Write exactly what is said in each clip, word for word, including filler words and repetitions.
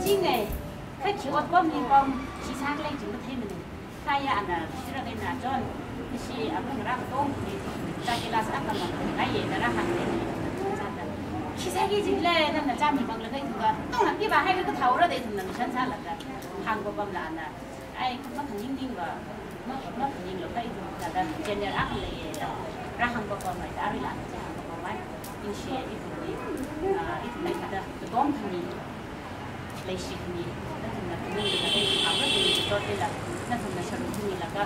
Ching e, kha khi ot pamli pam, khi sākhalei chi matheimana. Kha ya ana, shira kai na John, shi apung ra tong ni, chā class akha mang, ai ye na rāhāng ni, chāda. Khi sāki jilei, nana chāmi panglaga ithumva, tongla kiva haira kathāra da ithumna mission sālaga, hāngpapamla ana. Ai, maphaningningva, ma, maphaninglo kha ithum thāda, junior akha leiya da, rāhāngpapamai da, aruila ana chihāngpapamai, ningshiya ithumli, ah, ithumli thāda, katom thani, leishi thani, nathumna thani, nathumna thani, nathumna thani, nathumna sharu thani laga,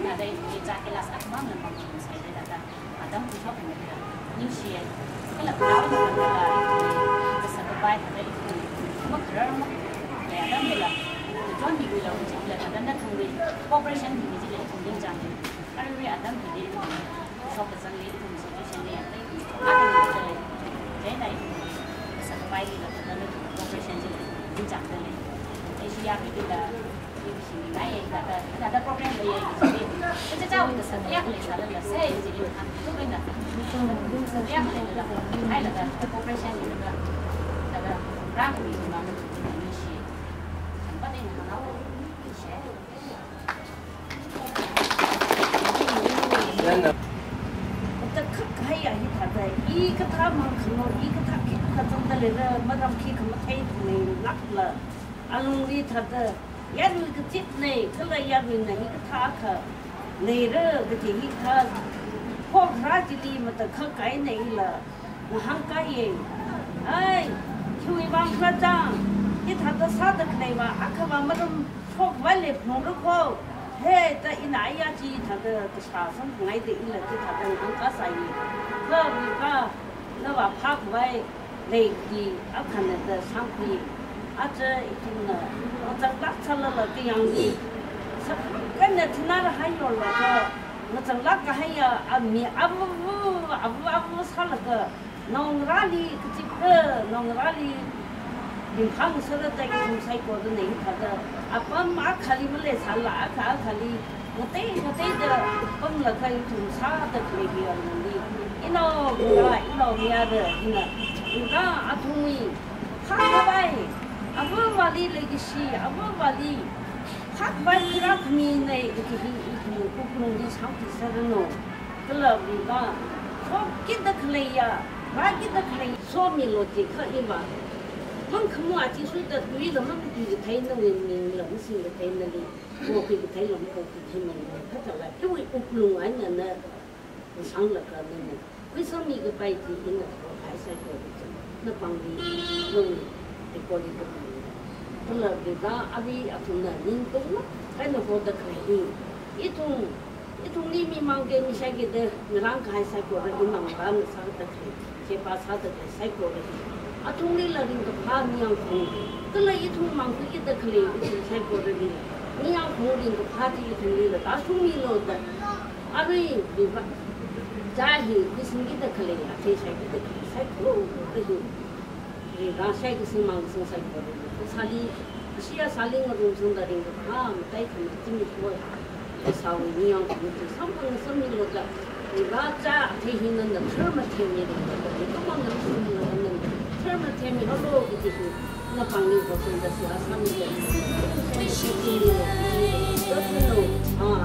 na dai, chā class akhamang lamang thani sai dai da, atam khuishok thani da, ningshiya. Kala kala kala, kasā kapai thāda, makharar mak, ya, atam kala, John mi kala, chila thāda nathumwui cooperation thani chila ithum ningchāng. Arui atam hili, shok kazangli, ithum situation li, atam hili, chieina ithum, kasā kapaili la thāda nathum cooperation chila ningchāng dalei. Asia hili la, ithum shingai, thāda, thāda program leiya, chili. Kachichāwui kasā, ya khalei sālala, sai, chili, thāda, tu kaina. Ya khalei la, hai la, thāda, cooperation la, thāda, rākhami ma, ningshi. Thāda, thāda, Matakhak kahaiya hithāda, i kathā mang khano, i kathā khikha zangda leira, maram khikha mathei leilākla. Alungli thāda, yarui kachitna, kala yaruina hikathā akha leira, kaji hikathā, phokra chili matakhak kahaina ila. Ngahānkāya. Ai, khiwui vang khala chang, hithāda sāda khaleiva, akhava maram shokva le phungra kho. He, da ina aya chithāda kashā samphanghaida ila chithāda ngahānkāsāya. Kha, mi kha, nava phākhavai leiki, akhana da shāngkhui. Aja ithumna, ngachānglāk sālala kayāngli. Sākhangatha thinara haiyolaga, ngachānglāk kahaiya, a mi avu, avu, avu sālaga, naongarāli kachipra, naongarāli ringphā ngasakra da ithum saikorana hithāda, apam akhali maleisālala, akha akhali, ngatei ngateida pamlaga ithum sāda khalei hi alungli. Inaongarā, inaomayara, ina, ina athumwui phākhavai, avāvali leikashi, avāvali phākhavai khuirākhamina kaji hi ithum wuklungli shāngkhui sāranu. Kala ringka, shokkida khaleiya, rākida khalei, somilu jikha iva. Mangkhamu aja shuda tuila mangkhui kathei nawui mingla masing kathei nali, pokhui katheila mapokhui kathei mangla, kha tala, iwui wuklung eina na, ngasanglaga nana, khuisangmi kapai chi ina, o, ai saikora chi, napāngli, nawui, record li kapai. Kala ringka, avi athumna ningtungna, kaina hoda khalei hi. Ithum, ithumli mi mangke mi shaikida, ngarān kahai saikora imang rān sāda khalei, chepa sāda khalei saikora hi. Athumlila ringkaphā ningyāng phung. Kala ithum mangkhuikida khalei ithum saikorali ningyāng phung ringkaphā chi ithumlila tāshungmilu da. Arui ringkaphā chā hi khuisingkida khalei, athei shaikida khalei saikora hi. Ringkaphā shai kasing mang kasing saikora. Sāli, ashiya sāli ngarumsangda ringkaphā matai khana chimi koi. Kasāwui ningyāng phung chi samphang sammilu da. Ringkaphā chā athei hi nana tharmatheimiranu da. Ringkaphā nana singlu nana tharmatheimihaolu kaji hi. Napāngli vāsangda seihā sāmilu. Sāmilu. Ah.